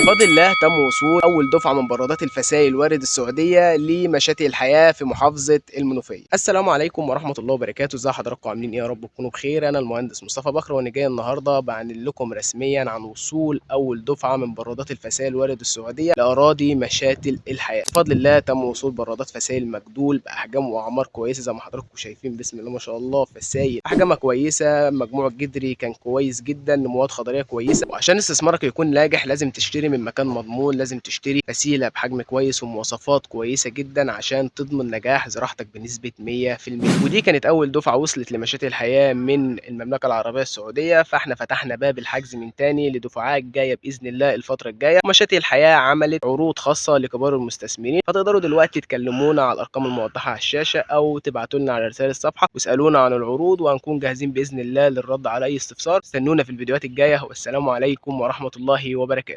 بفضل الله تم وصول أول دفعة من برادات الفسائل وارد السعودية لمشاتل الحياة في محافظة المنوفية. السلام عليكم ورحمة الله وبركاته، ازي حضراتكم عاملين ايه؟ يا رب تكونوا بخير. أنا المهندس مصطفى بكر، وأنا جاي النهاردة بعلن لكم رسميا عن وصول أول دفعة من برادات الفسائل وارد السعودية لأراضي مشاتل الحياة. بفضل الله تم وصول برادات فسائل مجدول بأحجام وأعمار كويسة زي ما حضراتكم شايفين، بسم الله ما شاء الله، فسائل أحجامها كويسة، مجموع الجدري كان كويس جدا، نموات خضرية كويسة. وعشان استثمارك يكون ناجح لازم تشتري من مكان مضمون، لازم تشتري فسيلة بحجم كويس ومواصفات كويسة جدا عشان تضمن نجاح زراعتك بنسبة 100%. ودي كانت أول دفعة وصلت لمشاتل الحياة من المملكة العربية السعودية، فاحنا فتحنا باب الحجز من تاني لدفعات جاية بإذن الله الفترة الجاية. مشاتل الحياة عملت عروض خاصة لكبار المستثمرين، فتقدروا دلوقتي تكلمونا على الأرقام الموضحة على الشاشة أو تبعتوا لنا على رسائل الصفحة واسألونا عن العروض، وهنكون جاهزين بإذن الله للرد على أي استفسار. استنونا في الفيديوهات الجاية، والسلام عليكم ورحمة الله وبركاته.